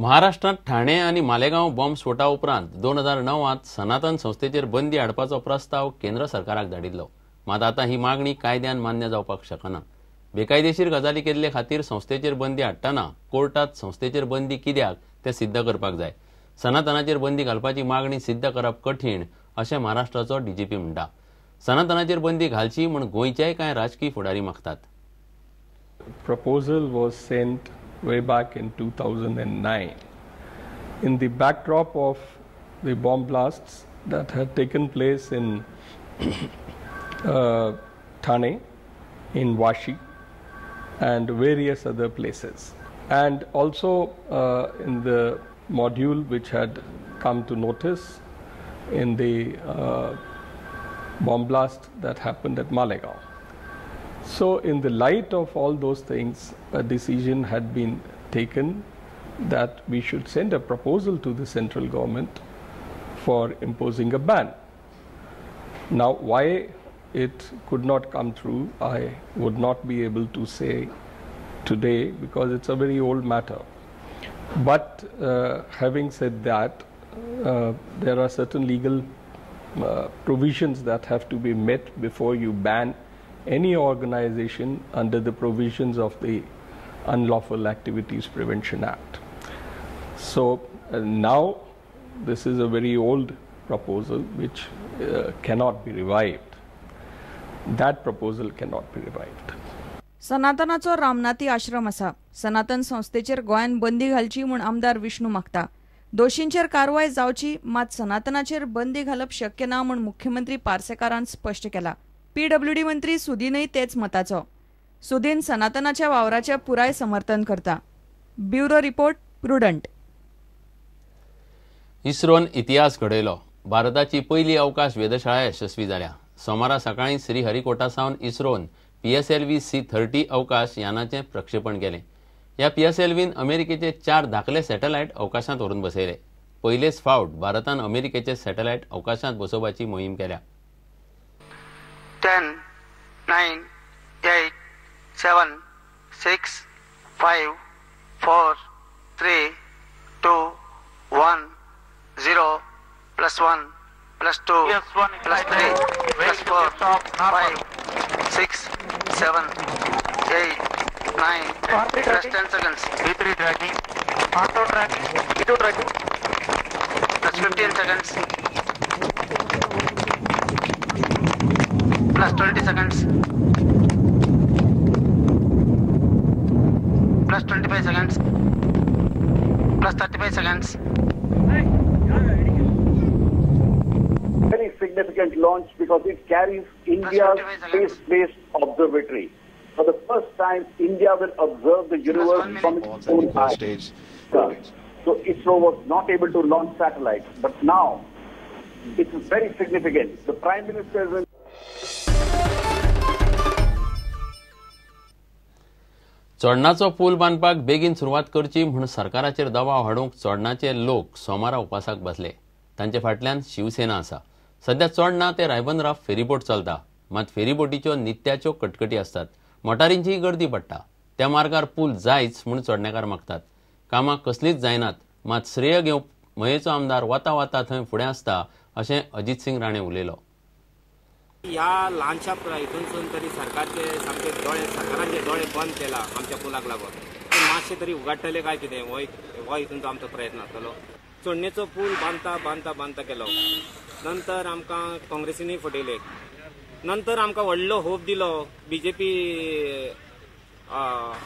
महाराष्ट्रांत ठाणे आनी मालेगांव बॉम्ब स्फोटा उपरांत 2009 सनातन संस्थेचेर बंदी हाडपाचो प्रस्ताव केंद्र सरकाराक धाडिल्लो. मात आतां ही मागणी कायद्यान मान्य जावपाक शकना. बेकायदेशीर गजाली केल्ले खातीर संस्थेचेर बंदी हाडटना कोर्टात संस्थेचेर बंदी कित्याक तें सिद्ध करपाक जाय. सनातनाचेर बंदी घालपाची मागणी सिद्ध करप कठीण अशें महाराष्ट्राचो डीजीपी म्हणटा. सनातनाचेर बंदी घालची म्हूण गोंयच्याय कांय राजकीय फुडारी मागतात. Proposal was sent way back in 2009 in the backdrop of the bomb blasts that had taken place in Thane, in Vashi and various other places, and also in the module which had come to notice in the bomb blast that happened at Malegaon. So in the light of all those things, a decision had been taken that we should send a proposal to the central government for imposing a ban. Now, why it could not come through, I would not be able to say today because it's a very old matter. But having said that, there are certain legal provisions that have to be met before you ban any organization under the provisions of the Unlawful Activities Prevention Act. So now this is a very old proposal which cannot be revived. That proposal cannot be revived. सनातनाचो Ramnathi आश्रम आसा. सनातन संस्थेचेर गोंयान बंदी घालची म्हूण आमदार विष्णू मागता. दोशींचेर कारवाय जावची, मात सनातनाचेर बंदी घालप शक्य ना म्हूण मुख्यमंत्री पार्सेकारान स्पश्ट केला. पीडब्ल्यूडी मंत्री सुदीनय तेच मताचो. सुदीन सनातनाच्या वावराचें पुराय समर्थन करता. Bureau report, Prudent. इस्रोन इतिहास घडयलो. भारताची पयली अवकाश वेधशाळा यशस्वी जाल्या. सोमारा सकाळीं श्रीहरिकोटा सावन इस्रोन PSLV C-30 अवकाश यानाचें प्रक्षेपण केलें. ह्या PSLVन अमेरिकेचे 4 धाकले सॅटेलायट अवकाशांत व्हरून बसयले. पयलेच फावट भारतान अमेरिकेचे सॅटेलायट अवकाशांत बसोवपाची मोहीम केल्या. 10, 9, 8, 7, 6, 5, 4, 3, 2, 1, 0, +1, +2, +3, +4, 5, 6, 7, 8, 9, +10 seconds. V3 tracking, auto tracking, V2 tracking, +15 seconds, +20 seconds, +25 seconds, +35 seconds. Very significant launch because it carries India's space-based observatory. For the first time, India will observe the universe from its own eyes. So ISRO was not able to launch satellites, but now it's very significant. The Prime Minister is in. चोडणाचो पूल बांदपाक बेगीन सुरवात करची म्हूण सरकाराचेर दबाव हाडूंक चोडणाचे लोक सोमारा उपासाक बसले. तांचे फाटल्यान शिवसेना आसा. सध्या चोडणा ते रायबंदरा फेरीबोट चलता, मात फेरीबोटीच्यो नित्याच्यो कटकटी आसतात. मोटारींचीय गर्दी पडटा. त्या मार्गार पूल जायच म्हूण चोडणेकार मागतात. कामां कसलीच जायनात, मात श्रेय घेवंक मयेचो आमदार वता वता थंय फुडें आसता अशें अजित सिंग राणे उलयलो. ह्या ल्हानशा हितूनसून तरी सरकारचे सामके दोळे, सरकारांचे दोळे बंद केला आमच्या पुलाक लागून. ते मातशे तरी उगाडटले काय कितें हो हितून आमचो प्रयत्न आसतलो. चोडणेचो पूल बांदता बांदता बांदता केलो, नंतर आमकां काँग्रेसीनूय फटयले, नंतर आमकां व्हडलो होप दिलो बीजेपी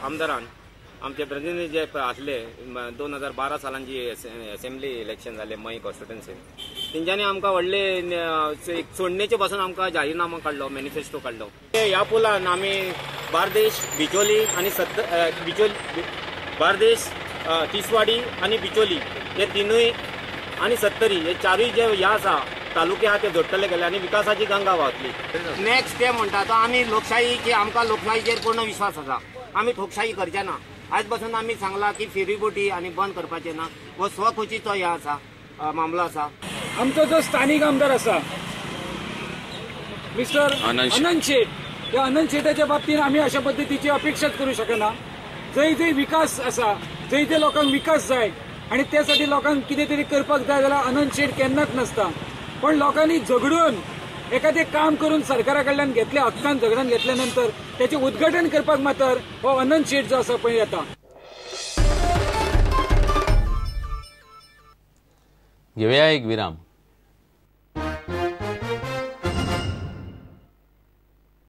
आमदारान. आमचे प्रतिनिधी जे आसले 2012 सालान जी असेंब्ली इलेक्शन जाले मई कॉन्स्टिट्युएन्सीन, तेंच्यांनी आमकां व्हडले एक चोडणेचे पासून आमकां जाहीरनामा काडलो, मॅनिफेस्टो काडलो. ह्या पुलान आमी बार्देश, बिचोली आनी बिचोली, बार्देश, तिसवाडी आनी बिचोली हे तिनूय आनी सत्तरी हे चारूय जे ह्या आसा तालुके आहा ते जोडटले गेले आनी विकासाची गंगा व्हांवतली. नेक्स्ट ते म्हणटा तो आमी लोकशाही, आमकां लोकशाहीचेर पूर्ण विश्वास आसा, आमी ठोकशाही करचे ना. आज पासून आमी सांगला की फेरीबोटी आनी बंद करपाचे ना, हो स्वखुशीचो हे आसा मामलो आसा. आमचो जो स्थानीक आमदार आसा मिस्टर अनंत शेट, ह्या अनंत शेटाच्या बाबतीन आमी अशा पद्दतीची अपेक्षाच करूं शकना. जंय जंय विकास आसा, जंय जंय लोकांक विकास जाय आनी त्या साठी लोकांक कितें तरी करपाक जाय जाल्यार अनंत शेट केन्नाच नासता. पण लोकांनी झगडून एखादें काम करून सरकारा कडल्यान घेतले, हक्कान झगडून घेतल्या नंतर त्याचे उद्घाटन करपाक मात्र हो अनंत शेट जो आसा पळय येता. घेवया एक विराम.